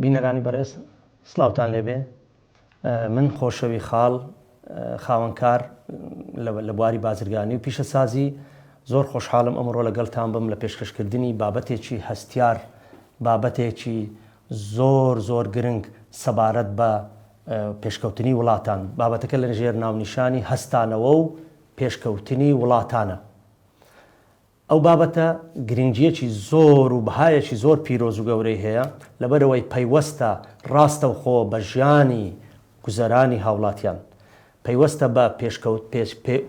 بینەرانی بەڕێز سڵاوتان لێبێ من خۆشەوی خاڵ خاوەنکار لە بواری بازرگانی و پیشەسازی زۆر خۆشحاڵم ئەمڕۆ لەگەڵتان بم لە پێشکەشکردنی بابەتێکی هەستیار بابەتێکی زۆر زۆر گرنگ سەبارەت بە پێشکەوتنی وڵاتان بابەتەکە لە ژێر ناونیشانی هەستانەوە و پێشکەوتنی وڵاتانە ئەو بابەتە گرنگییەکی زۆر و بەهایەکی زۆر پیرۆز و گەورەی هەیە، لەبەرئەوەی پەیوەستە ڕاستەوخۆ بە ژیانی گوزەرانی هاوڵاتیان، پەیوەستە بە پێشکەوت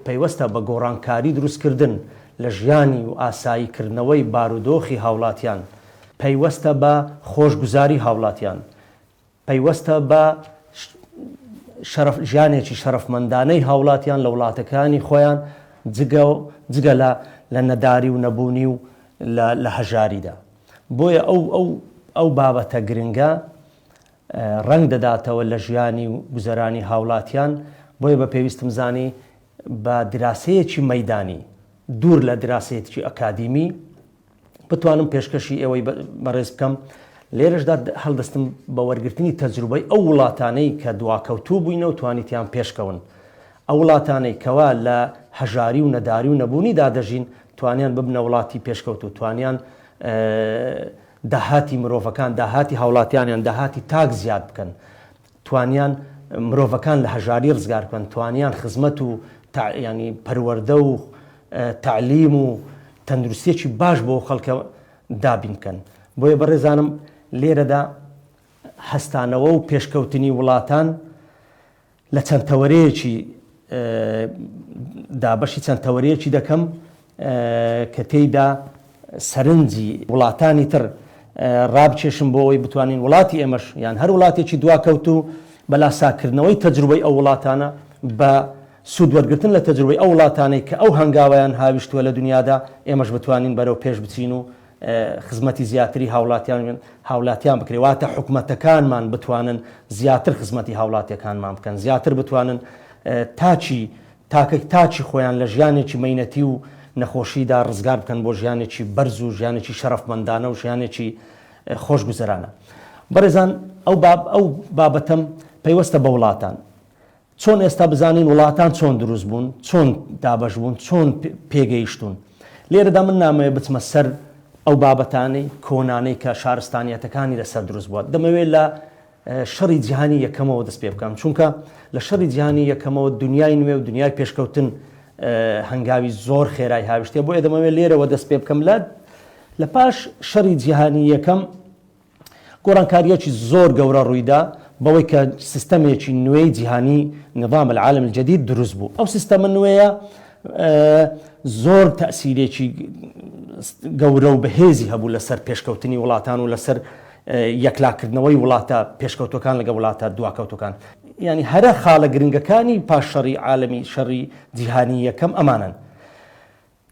پەیوەستە بە گۆڕانکاری دروستکردن لە ژیانی و ئاسایی کردنەوەی بارودۆخی هاوڵاتیان، پەیوەستە بە خۆشگوزاری هاوڵاتیان، پەیوەستە بە شەرەف ژیانێکی شەرەفمەندانەی هاوڵاتیان لە وڵاتەکانی خۆیان جگە جگە لە لە نەداری و نەبوونی و لە لە هەژاریدا بۆیە ئەو ئەو ئەو بابەتە گرنگە ڕەنگ دەداتەوە لە ژیانی و گوزەرانی هاوڵاتیان بۆیە بە پێویستم زانی بە دراسەیەکی مەیدانی دوور لە دراسەیەکی ئەکادیمی بتوانم پێشکەشی ئێوەی بەڕێز بکەم، لێرەشدا هەڵدەستم بە وەرگرتنی تەجروبەی ئەو وڵاتانەی کە دواکەوتوو بووینە و توانیتیان پێشکەون. ئەو وڵاتانەی کەوا لە هەژاری و نەداری و نەبوونیدا دەژین، توانیان ببنە وڵاتی پێشکەوتوو، توانیان داهاتی مرۆڤەکان، داهاتی هاوڵاتیانیان، داهاتی تاک زیاد بکەن. توانیان مرۆڤەکان لە هەژاری ڕزگار بکەن، توانیان خزمەت و یانی پەروەردە و تەعلیم و تەندروستیەکی باش بۆ خەڵکە دابین بکەن. بۆیە بەڕێزانم لێرەدا هەستانەوە و پێشکەوتنی وڵاتان لە چەند تەوەرەیەکی دابەشی چەند تەوەرەیەکی دەکەم کە تێیدا سەرنجی وڵاتانی تر ڕابکێشم بۆ ئەوەی بتوانین وڵاتی ئێمەش یان هەر وڵاتێکی دواکەوتوو بە لاساکردنەوەی تەجروبەی ئەو وڵاتانە بە سوود وەرگرتن لە تەجروبەی ئەو وڵاتانەی کە ئەو هەنگاوەیان هاویشتووە لە دنیادا ئێمەش بتوانین بەرەو پێش بچین و خزمەتی زیاتری هاوڵاتیان هاوڵاتیان بکرێت واتە حکومەتەکانمان بتوانن زیاتر خزمەتی هاوڵاتیەکانمان بکەن زیاتر بتوانن تاکی تاکە تاکی خۆیان لە ژیانێکی مەینەتی و نەخۆشیدا ڕزگار بکەن بۆ ژیانێکی بەرز و ژیانێکی شەرەفمەندانە و ژیانێکی خۆشگوزەرانە. بەڕێزان ئەو باب ئەو بابەتەم پەیوەستە بە وڵاتان. چۆن ئێستا بزانین وڵاتان چۆن دروست بوون، چۆن دابەش بوون، چۆن پێگەیشتوون. لێرەدا من نامەوێت بچمە سەر ئەو بابەتانەی کۆنانەی کە شارستانیەتەکانی لەسەر دروست بووە. دەمەوێت لە شەڕی جیهانی یەکەمەوە دەست پێ بکەم چونکە لە شەڕی جیهانی یەکەمەوە دنیای نوێ و دنیای پێشکەوتن هەنگاوی زۆر خێرای هاویشتێ بۆیە دەمەوێت لێرەوە دەست پێ بکەم لە لە پاش شەڕی جیهانی یەکەم گۆڕانکاریەکی زۆر گەورە ڕوویدا بەوەی کە سیستەمێکی نوێی جیهانی نظام العالم الجدید دروست بوو ئەو سیستەمە نوێیە زۆر تەسیرێکی گەورە و بەهێزی هەبوو لەسەر پێشکەوتنی وڵاتان و لەسەر یەکلاکردنەوەی وڵاتە پێشکەوتوەکان لەگە وڵاتە دواکەوتوەکان. یانی هەرە خاڵە گرنگەکانی پاش شەڕی عالەمی شەڕی جیهانی یەکەم ئەمانەن.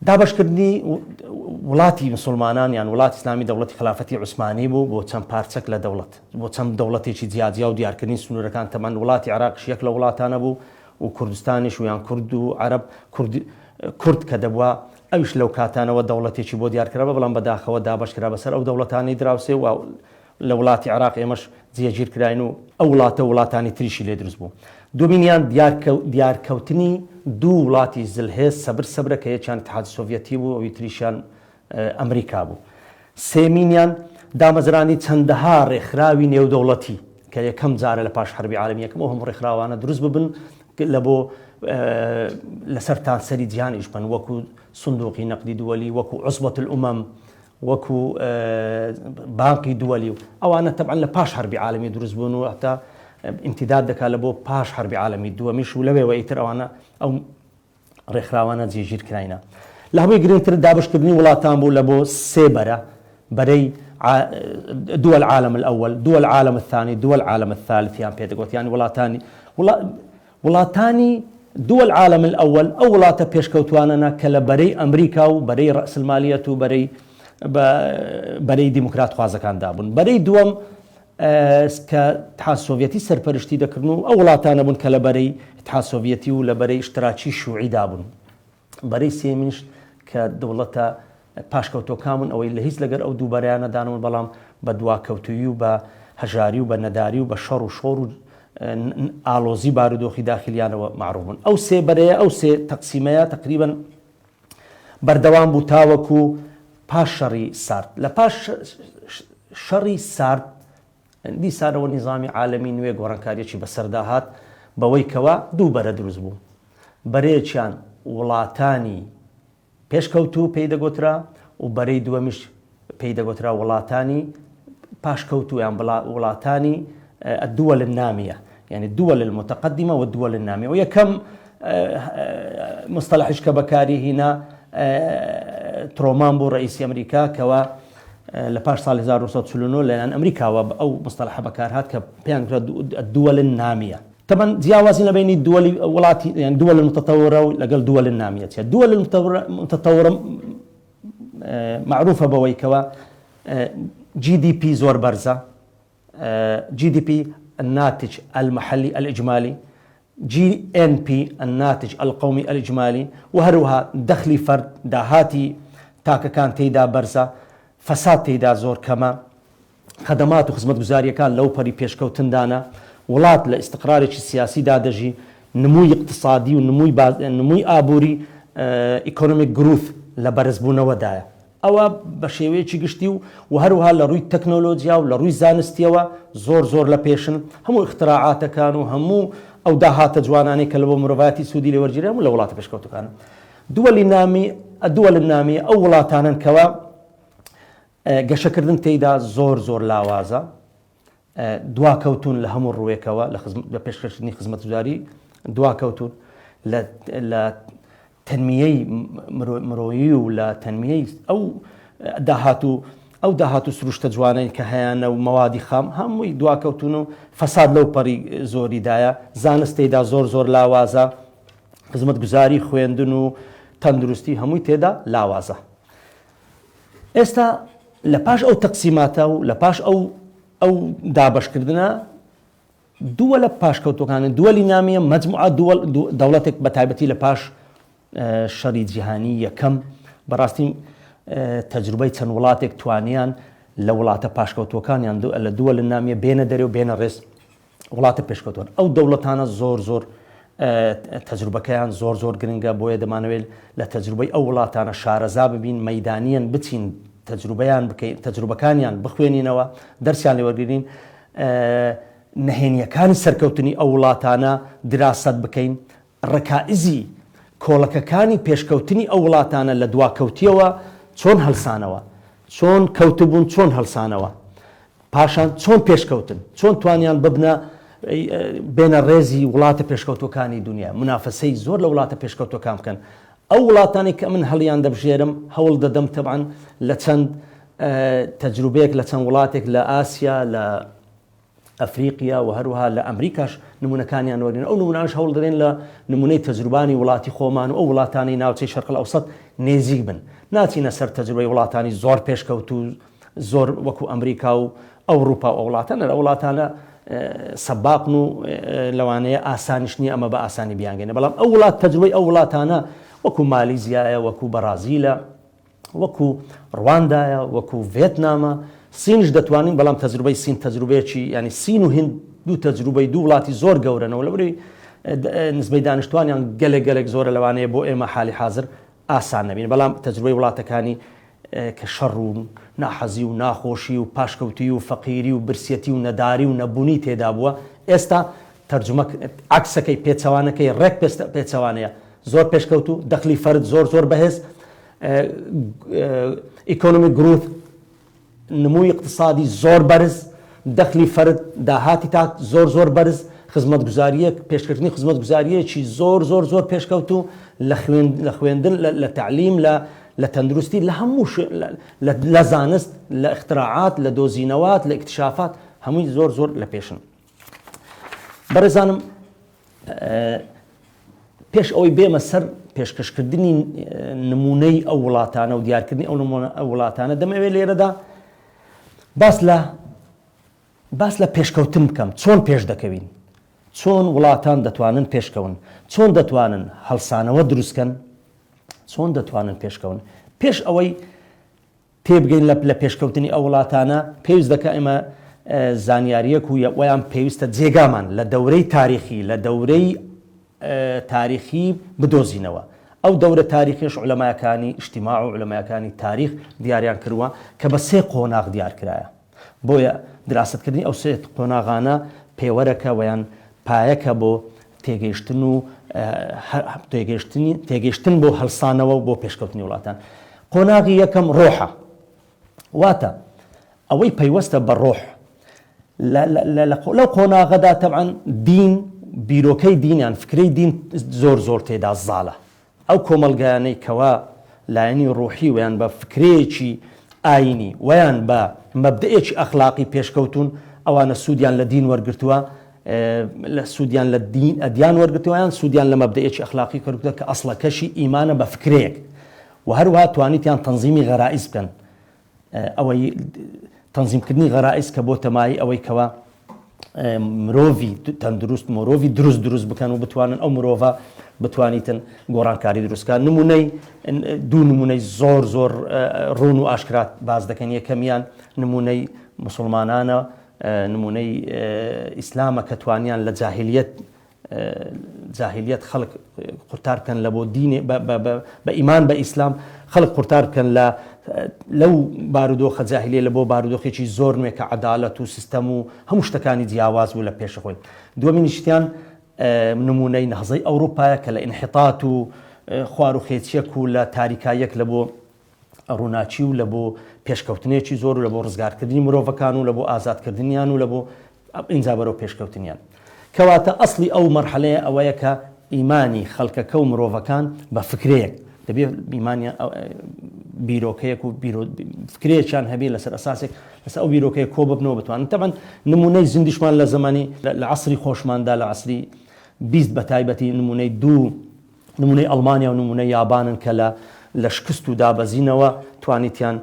دابەشکردنی وڵاتی مسوڵمانان یان وڵاتی ئیسلامی دەوڵەتی خەلافەتی عوسمانی بوو بۆ چەند پارچەک لە دەوڵەت بۆ چەند دەوڵەتێکی جیاجیا و دیارکردنی سنوورەکان تەمان وڵاتی عێراقیش یەک لە وڵاتانە بوو و کوردستانیش و یان کورد و عەرەب کورد کورد کە دەبوا ئەویش لەو کاتانەوە دەوڵەتێکی بۆ دیار کرابا، بەڵام بەداخەوە دابەش کرا بەسەر ئەو دەوڵەتانەی دراوسێ و لە وڵاتی عێراق ئێمەش جێگیر کراین و ئەو وڵاتە و وڵاتانی تریشی لێ دروست بوو. دوومینیان دیارکەوتنی دوو وڵاتی زلهێز سەبر سەبرە کە یەکیان ئیتحادی سۆڤیەتی بوو ئەوی تریشیان ئەمریکا بوو. سێمینیان دامەزرانی چەندەها ڕێکخراوی نێودەوڵەتی کە یەکەم جارە لە پاش حەربی عالەمی یەکەم ئەو هەموو ڕێکخراوانە دروست ببن لە بۆ لەسەر تانسەری جیهان ئیش بکەن وەکو سندوقی نەقدی دووەلی وەکو عوسبەت الئومەم وەکو بانقی دووەلی و ئەوانە تەبعەن لە پاش حەربی عالەمی دروست بوون و هەتا ئیمتیداد دەکات لە بۆ پاش حەربی عالەمی دووەمیش و لەوێوە ئیتر ئەوانە ئەو ڕێکخراوانە جێگیر کراینە. لە هەمووی گرنگتر دابەشکردنی وڵاتان بوو لە بۆ سێ بەرە، بەرەی دول عالم الاول، دول عالم الثانی، دول عالم الثالث یان پێ دەگوت، یانی وڵاتانی وڵاتانی دول عالم الاول ئەو وڵاتە پێشکەوتوانەنە کە لە بەرەی ئەمریکا و بەرەی ڕەئسالمالیەت و بەرەی بەرەی دیموکراتخوازەکاندا بوون. بەرەی دووەم کە ئیتحاد سۆڤیەتی سەرپەرشتی دەکردن و ئەو وڵاتانە بوون کە لە بەرەی ئیتحاد سۆڤیەتی و لە بەرەی ئیشتراکی شوعیدا بوون. بەرەی سێیەمینش کە دەوڵەتە پاشکەوتووەکان بوون ئەوەی لە هیچ لەگەر ئەو دوو بەرەیانە دانەبوون بەڵام بە دواکەوتوویی و بە هەژاری و بە نەداری و بە شەڕ و شۆڕ و ئاڵۆزی بارودۆخی داخلیانەوە مەعروف بوون. ئەو سێ بەرەیە، ئەو سێ تەقسیمەیە تەقریبەن بەردەوام بوو تاوەکو پاش شەڕی سارد. لە پاش شەڕی سارد دیسانەوە نیزامی عالەمی نوێ گۆڕانکارییەکی بەسەردا هات بەوەی کەوا دوو بەرە دروست بوو. بەرەیەکیان وڵاتانی پێشکەوتوو پێی دەگۆترا و بەرەی دووەمیش پێی دەگۆترا وڵاتانی پاشکەوتوو یان وڵاتانی الدول النامیە یعنی الدول المتقدمە و الدول النامیە و یەکەم مصطلحیش کە بەکاری هینا ترۆمان بوو ڕئیسی ئەمریکا کەوا لە پاش ساڵی 1949 لەلایەن ئەمریکاوە ئەو مصطلحە بەکارهات کە پێیان گوترا الدول النامیە. تەبعەن جیاوازی لە بەینی دووەلی وڵاتی یان دووەل المتطورە و لەگەڵ دووەل النامیە چیە؟ دووەل المتطورە مەعروفە بەوەی کەوا جی دی پی زۆر بەرزە، جی دی پی الناتج المحلی الاجمالی، جی ئێن پی الناتج القومی الاجمالی و هەروەها دەخلی فەرد داهاتی تاکەکان تێیدا بەرزە، فەساد تێیدا زۆر کەمە، خەدەمات و خزمەتگوزارییەکان لەوپەری پێشکەوتندانە، وڵات لە ئیستقرارێکی سیاسیدا دەژی، نمووی ئیقتسادی و نمووی نمووی ئابووری Economic Growth لە بەرزبوونەوەدایە. ئەوە بە شێوەیەکی گشتی و و هەروەها لە ڕووی تەکنۆلۆجیا و لە ڕووی زانستییەوە زۆر زۆر لە پێشن، هەموو ئیختراعاتەکان و هەموو ئەو داهاتە جوانانەی کە لە بۆ مرۆڤایەتی سوودی لێ وەرگیرا هەموو لە وڵاتە پێشکەوتووەکانن. دووەلی نامی الدول النامیە ئەو وڵاتانەن کەوا گەشەکردن تێیدا زۆر زۆر لاوازە، دواکەوتوون لە هەموو ڕووێکەوە لە پێشکەشکردنی خزمەتگوزاری دواکەوتوون لە تەنمیەی مرۆیی و لە تەنمیەی ئەو داهات و ئەو داهات و سروشتە جوانەی کە هەیانە و مەوادی خام هەمووی دواکەوتون و فەساد لەو پەڕی زۆریدایە زانست تێیدا زۆر زۆر لاوازە خزمەتگوزاری خوێندن و تەندروستی هەمووی تێدا لاوازە. ئێستا لە پاش ئەو تەقسیماتە و لە پاش ئەو ئەو دابەشکردنە دووەلە پاشکەوتوەکانە دووەلی نامیە مەجموعە دەوڵەتێک بە تایبەتی لە پاش شەڕی جیهانی یەکەم بەڕاستی تەجروبەی چەند وڵاتێک توانیان لە وڵاتە پاشکەوتوەکانیان لە دووە لە نامیە بێنە دەرێ و بێنە ڕێز وڵاتە پێشکەوتووەن ئەو دەوڵەتانە زۆر زۆر تەجروبەکەیان زۆر زۆر گرنگە بۆیە دەمانەوێت لە تەجروبەی ئەو وڵاتانە شارەزا ببین مەدانیان بچین تەجروبەیان بکەین تەجروبەکانیان بخوێنینەوە دەرسیان لێوەرگین نهێنیەکانی سەرکەوتنی ئەو وڵاتانە دراسەت بکەین ڕکائزی کۆڵەکەکانی پێشکەوتنی ئەو وڵاتانە لە دواکەوتیەوە چۆن هەلسانەوە؟ چۆن کەوتبوون چۆن هەلسانەوە؟ پاشان چۆن پێشکەوتن؟ چۆن توانیان ببنە بێنە ڕێزی وڵاتە پێشکەوتوەکانی دونیا مونافەسەی زۆر لە وڵاتە پێشکەوتوەکان بکەن؟ ئەو وڵاتانەی کە من هەڵیان دەبژێرم هەوڵ دەدەم تەبعەن لە چەند تەجروبەیەک لە چەند وڵاتێک لە ئاسیا لە ئەفریقیا و هەروەها لە ئەمریکاش نمونەکانیان وەرگرن، ئەو نمونانەش هەوڵ دەدەین لە نمونەی تەجروبانی وڵاتی خۆمان و ئەو وڵاتانەی ناوچەی شەرق الاوسط نێزیک بن، ناچینە سەر تەجروبەی وڵاتانی زۆر پێشکەوتوو زۆر وەکو ئەمریکا و ئەوڕوپا و ئەو وڵاتانە، ئەو وڵاتانە سەباقن و لەوانەیە ئاسانیش نییە ئەمە بە ئاسانی بیانگەینە، بەڵام ئەو وڵات تەجروبەی ئەو وڵاتانە وەکو مالیزیایە وەکو بەڕازیلە، وەکو ڕواندایە، وەکو ڤێتنامە، سینیش دەتوانین، بەڵام تەجروبەی سین تەجروبەیەکی یانی سین و هند دوو تەجروبەی دوو وڵاتی زۆر گەورەنەوە لەبەرئەوەی نسبەی دانیشتوانیان گەلێک گەلێک زۆرە لەوانەیە بۆ ئێمە حالی حازر ئاسان نەبین بەڵام تەجروبەی وڵاتەکانی کە شەڕ و ناحەزی و ناخۆشی و پاشکەوتویی و فەقیری و برسیەتی و نەداری و نەبوونی تێدا بووە ئێستا تەرجومە عەکسەکەی پێچەوانەکەی ڕێک پێچەوانەیە زۆر پێشکەوتوو دەخلی فەرد زۆر زۆر بەهێز economic growth نمووی اقتصادی زۆر بەرز دەخلی فەرد داهاتی تاک زۆر زۆر بەرز خزمەتگوزاریەک پێشکردنی خزمەتگوزاریەکی زۆر زۆر زۆر پێشکەوتوو لە خوێند لە خوێندن لە تەعلیم لە لە تەندروستی لە هەموو لە زانست لە اختراعات لە دۆزینەوات لە اکتشافات هەمووی زۆر زۆر لە پێشن بەڕێزانم پێش ئەوەی بێمە سەر پێشکەشکردنی نمونەی ئەو وڵاتانە و دیارکردنی ئەو نمونە ئەو وڵاتانە دەمەوێت لێرەدا باس لە باس لە پێشکەوتن بکەم چۆن پێش دەکەوین چۆن وڵاتان دەتوانن پێشکەون چۆن دەتوانن هەڵسانەوە دروستکەن چۆن دەتوانن پێشکەون پێش ئەوەی تێبگەین لە لە پێشکەوتنی ئەو وڵاتانە، پێویست دەکا ئێمە زانیاریەک و وەیان پێویستە جێگامان لە دەورەی تاریخی لە دەورەی تاریخی بدۆزینەوە. ئەو دەورە تاریخیەش عولەمایەکانی ئیجتیماع و عولەمایەکانی تاریخ دیاریان کردوە کە بە سێ قۆناغ دیار کرایە. بۆیە دراستکردنی ئەو سێ قۆناغانە پێوەرەکە وەیان پایەکە بۆ تێگەیشتن و تێگەیشتنی تێگەیشتن بۆ هەڵسانەوە و بۆ پێشکەوتنی وڵاتان. قۆناغی یەکەم ڕۆحە. واتە ئەوەی پەیوەستە بە ڕۆح لەو قۆناغەدا تەبعەن دین بیرۆکەی دین یان فکرەی دین زۆر زۆر تێدا زاڵە ئەو کۆمەڵگایانەی کەوا لایەنی ڕۆحی ویان بە فکرەیەکی ئاینی ویان بە مەبدەئێکی ئەخلاقی پێشکەوتون ئەوانە سوودیان لە دین وەرگتووە لە سوودیان لە دین ئەدیان وەرگتووە یان سوودیان لە مەبدەئێکی ئەخلاقی کردووە کە ئەسڵەکەشی ئیمانە بە فکرەیەک و هەروەها توانیتیان تەنزیمی غەرائیز بکەن ئەوەی تەنزیمکردنی غەرائیز کە بۆتە مایەی ئەوەی کەوا مرۆڤی تەندروست مرۆڤی دروست دروست بکەن و بتوانن ئەو مرۆڤە بتوانیتن گۆڕانکاری دروستکە نمونەی دوو نمونەی زۆر زۆر ڕوون و ئاشکرات باز دەکەن یەکەمیان نمونەی مسلمانانە نمونەی ئیسلامە کە توانیان لە جاهلیت جاهیلیەت خەڵک قورتار بکەن لە بۆ دینێ بە ئیمان بە ئیسلام خەڵک قورتار بکەن لە لەو بارودۆخە جاهلیە لە بۆ بارودۆخێکی زۆر نوێ کە عەدالەت و سیستەم و هەموو شتەکانی جیاواز بوو لە پێش خۆی دووەمینیشتیان نمونەی نەهزەی ئەوروپایە کە لە ئینحیتات و خوار و خێچیەک و لە تاریکاییەک لە بۆ ڕووناکی و لە بۆ پێشکەوتنێکی زۆر و لە بۆ ڕزگارکردنی مرۆڤەکان و لە بۆ ئازادکردنیان و لە بۆ ئینجا بەرەو پێشکەوتنیان. کەواتە ئەسڵی ئەو مەرحەلەیە ئەوەیە کە ئیمانی خەڵکەکە و مرۆڤەکان بە فکرەیەک دەبێ ئیمانیان بیرۆکەیەک و فکرەیەکیان هەبێ لەسەر ئەساسێک لەسەر ئەو بیرۆکەیە کۆ ببنەوە بتوانن تەبعەن نمونەی زیندیشمان لە زەمانی لە عەسری خۆشماندا لە عەسری 20 بە تایبەتی نمونەی دوو نمونەی ئەڵمانیا و نمونەی یابانن کە لە لە شکست و دابەزینەوە توانیتیان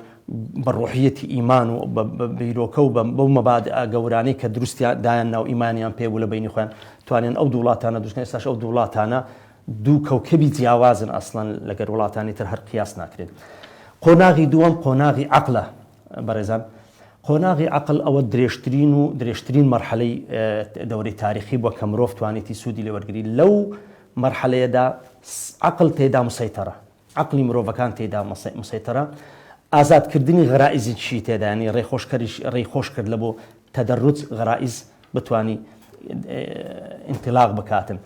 بە ڕۆحیەتی ئیمان و بە بیرۆکە و بەو مەبادئە گەورانەی کە دروستیان دایان ناو ئیمانیان پێ بوو لە بەینی خۆیان توانیان ئەو دوو وڵاتانە دروست کەن ئێستاش ئەو دوو وڵاتانە دوو کەوکەبی جیاوازن ئەسڵەن لەگەر وڵاتانی تر هەر قیاس ناکرێن قۆناغی دووەم قۆناغی عەقلە بەڕێزان قۆناغی عەقڵ ئەوە درێژترین و درێژترین مەرحەلەی دەورەی تاریخی بووە کە مرۆڤ توانیتی سوودی لێ وەرگری لەو مەرحەلەیەدا عەقڵ تێدا مسەیتەرە، عەقڵی مرۆڤەکان تێیدا مسەیتەرە، ئازادکردنی غەرائیزیشی تێدا یانی ڕێخۆشکەریش ڕێی خۆش کرد لە بۆ تەدەروج غەرائیز بتوانی ئینتیلاق بکاتن.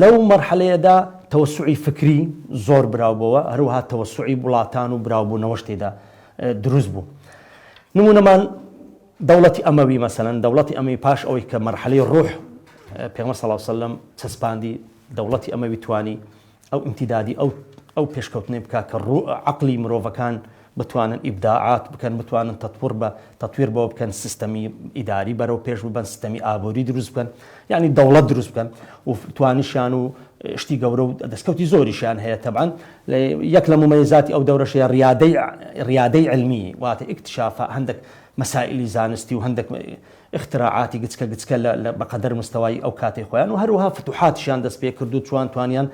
لەو مەرحەلەیەدا تەوەسوعی فکری زۆر براو بۆوە، هەروەها تەوەسوعی وڵاتان و براوبوونەوەش تێدا دروست بوو. نموونەمان دەوڵەتی ئەمەوی مەسەلەن دەوڵەتی ئەمەوی پاش ئەوەی کە مەرحەلەی ڕوح پێغەمبەر صلی اللە علیه وسلم چەسپاندی دەوڵەتی ئەمەوی توانی ئەو ئیمتیدادی ئەو ئەو پێشکەوتنەی بکا کە ڕوح عەقڵی مرۆڤەکان بتوانن ئیبداعات بکەن بتوانن تەتوڕ بە تەتویر بەوە بکەن سیستەمی ئیداری بەرەو پێش ببەن سیستەمی ئابووری دروست بکەن یعنی دەوڵەت دروست بکەن و توانیشیان و شتی گەورە و دەستکەوتی زۆریشیان هەیە تەبعەن یەک لە مومەیزاتی ئەو دەورەش هەیە ڕیادەی ڕیادەی عیلمی واتە ئیکتشافە هەندێک مەسائیلی زانستی و هەندێک ئیختراعاتی گچکە گچکە لە بەقەدەر مستەوای ئەو کاتەی خۆیان و هەروەها فتوحاتیشیان دەست پێ کرد و چوان توانیان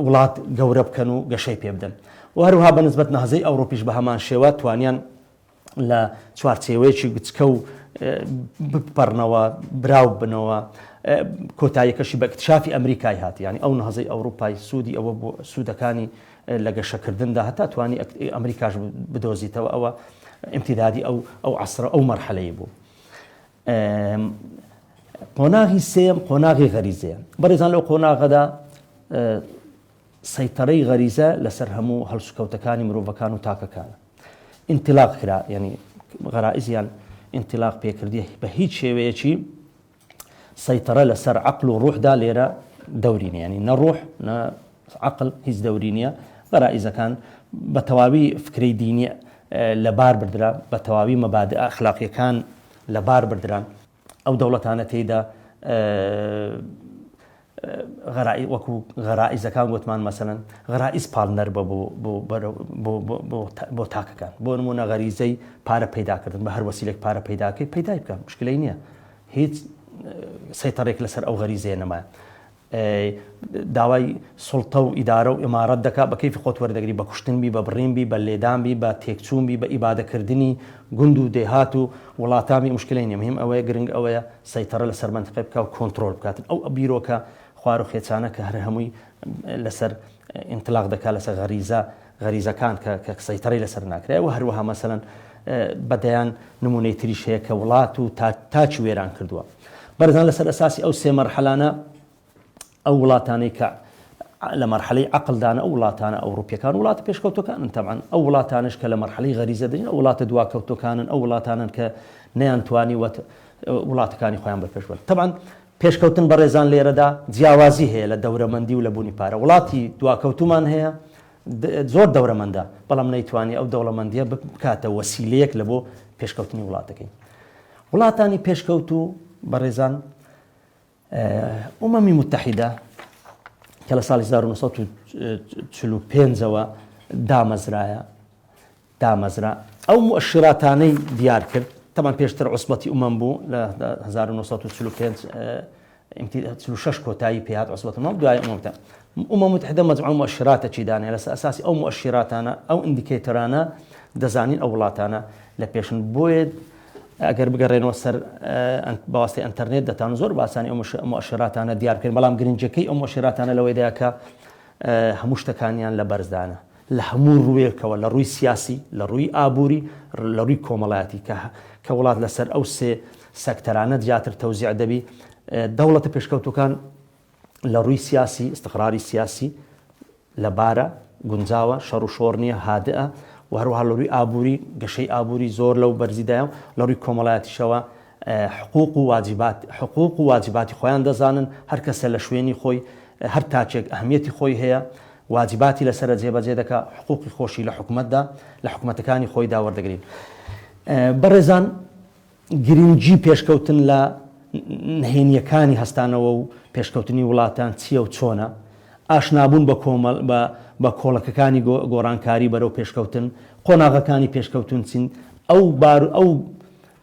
وڵات گەورە بکەن و گەشەی پێ بدەن و هەروەها بە نسبەت نەهزەی ئەوروپیش بە هەمان شێوە توانیان لە چوارچێوەیەکی گچکە و بپەڕنەوە براو بنەوە کۆتاییەکەشی بە اکتشافی ئەمریکای هات یانی ئەو نەهزەی ئەوروپای سوودی ئەوە بۆ سوودەکانی لە گەشەکردندا هەتا توانی ئەمریکاش بدۆزیتەوە ئەوە امتدادی ئەو ئەو عەسرە ئەو مەرحەلەی بوو قۆناغی سێم قۆناغی غەریزەیە بەڕێزان لەو قۆناغەدا سەیتەرەی غەریزە لەسەر هەموو هەڵسوکەوتەکانی مرۆڤەکان و تاکەکانە. ئینتیلاق کرا یانی غەرائیزیان ئینتیلاق پێکردی بە هیچ شێوەیەکی سەیتەرە لەسەر عەقل و ڕوحدا لێرە دەوری نیە یانی نە ڕوح نە عەقل هیچ دەوری نییە غەرائیزەکان بە تەواوی فکرەی دینی لەبار بردرا بە تەواوی مەبادئ ئەخلاقیەکان لەبار بردران ئەو دەوڵەتانە تێیدا غەرائیز وەکو غەرائیزەکان گوتمان مەسەلەن غەرائیز پاڵنەر بە بۆ بۆ بۆ بۆ بۆ تاکەکان بۆ نمونە غەریزەی پارە پەیداکردن بە هەر وەسیلێک پارە پەیداکەی پەیدای بکە مشکلەی نییە هیچ سەیتەڕێک لەسەر ئەو غەریزەیە نەمایە. داوای سوڵتە و ئیدارە و ئیمارەت دەکا بە کەیفی خۆت وەردەگری بە کوشتن بی بە بڕین بی بە لێدان بی بە تێکچوون بی بە ئیبادەکردنی گوند و دێهات و وڵاتان بی موشکلەی نیە مهم ئەوەیە گرنگ ئەوەیە سەیتەڕە لەسەر مەنتیقە بکا و کۆنترۆل بکاتن ئەو بیرۆکە خوار و خێچانە کە هەر هەمووی لەسەر ئینتلاق دەکا لەسەر غەریزە غەریزەکان کە کە سەیتەڕەی لەسەر ناکرێ و هەروەها مەسەلەن بە دەیان نمونەی تریش هەیە کە وڵات و تا تاکی وێران کردووە. بەرزان لەسەر ئەساسی ئەو سێ مەرحەلانە ئەو وڵاتانەی کە لە مەرحەلەی عەقڵدانە ئەو وڵاتانە ئەوروپیەکان وڵاتە پێشکەوتوەکانن تەبعەن ئەو وڵاتانەش کە لە مەرحەلەی غەریزە دەژین ئەو وڵاتە دواکەوتوەکانن ئەو وڵاتانەن کە نەیانتوانیوە وڵاتەکانی خۆیان بەپێش بەرن تەبعەن پێشکەوتن بەڕێزان لێرەدا جیاوازی هەیە لە دەورەمەندی و لە بوونی پارە وڵاتی دواکەوتومان هەیە زۆر دەورەمەندە بەڵام نەیتوانی ئەو دەوڵەمەندیە بکاتە وەسیلەیەک لە بۆ پێشکەوتنی وڵاتەکەی وڵاتانی پێشکەوتوو بەڕێزان ئومەمی متحیدە کە لە ساڵی 1945ەوە دامەزرایە دامەزرا ئەو مؤشراتانەی دیار کرد تەمان پێشتر عوسبەتی ئومەم بوو لە 1945 46 کۆتایی پێهات عوسبەت ئومەم دوای ئومەم ئومەم متحدە مەجموعە مؤشراتەکی دانێ لەسەر ئەساسی ئەو مؤشراتانە ئەو indicator انە دەزانین ئەو وڵاتانە لە پێشن بۆیە ئەگەر بگەڕێنەوە سەر بەواسطەی ئەتەرنێت دەتان زۆر باسانی ئەو مؤشراتانە دیار بکەن بەڵام گرنگەکەی ئەو مؤشراتانە لەوەیدا کە هەموو شتەکانیان لە بەرزدانە لە هەموو ڕوویەکەوە لە ڕووی سیاسی، لە ڕووی ئابووری، لە ڕووی کۆمەڵایەتی کە کە وڵات لەسەر ئەو سێ سەکتەرانە زیاتر تەوزیع دەبی، دەوڵەتە پێشکەوتووەکان لە ڕووی سیاسی، ئیستقراری سیاسی لەبارە، گونجاوە، شەڕ و شۆڕ نییە، هادئە و هەروەها لە ڕووی ئابووری، گەشەی ئابووری زۆر لەو بەرزیدایە و لە ڕووی کۆمەڵایەتیشەوە حقوق و واجبات حقوق و واجباتی خۆیان دەزانن، هەر کەسە لە شوێنی خۆی، هەر تاکێک ئەهمیەتی خۆی هەیە، واجباتی لەسەرە جێبەجێ دەکا، حقوقی خۆشی لە حکومەتدا، لە حکومەتەکانی خۆیدا وەردەگرین. بەڕێزان گرنگی پێشکەوتن لە نهێنییەکانی هەستانەوە و پێشکەوتنی وڵاتان چییە و چۆنە؟ ئاشنابوون بە کۆمەڵ بە بە کۆڵەکەکانی گۆڕانکاری بەرەو پێشکەوتن، قۆناغەکانی پێشکەوتن چین؟ ئەو بار ئەو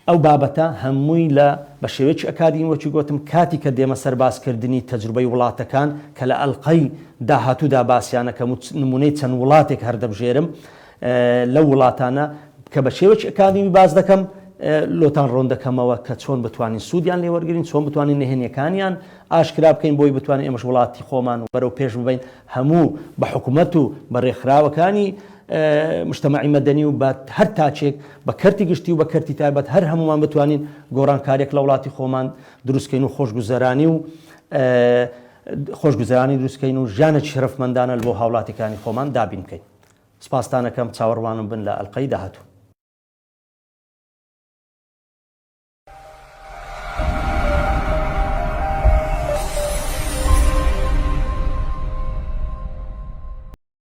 ئەو بابەتە هەمووی لە بە شێوەیەکی ئەکادیمی وەکی گۆتم کاتی کە دێمە سەر باس کردنی تەجروبەی وڵاتەکان کە لە ئەلقەی داهاتوودا باسیان ئەکەم و نموونەی چەند وڵاتێک هەر دەبژێرم لەو وڵاتانە کە بە شێوەیەکی ئەکادیمی باس دەکەم لۆتان ڕۆن دەکەمەوە کە چۆن بتوانین سوودیان لێ وەرگرین چۆن بتوانین نهێنیەکانیان ئاشکرا بکەین بۆی بتوانین ئێمەش وڵاتی خۆمان بەرەو پێش ببەین هەموو بە حکومەت و بە ڕێکخراوەکانی مجتەمەعی مەدەنی و بە هەر تاکێک بە کەرتی گشتی و بە کەرتی تایبەت هەر هەموومان بتوانین گۆڕانکاریەک لە وڵاتی خۆمان دروستکەین و خۆشگوزەرانی و خۆشگوزەرانی دروستکەین و ژیانێکی شەرەفمەندانە بۆ هاوڵاتیەکانی خۆمان دابین بکەین. سپاستانەکەم چاوەڕوانم بن لە ئەلقەی داهاتوو.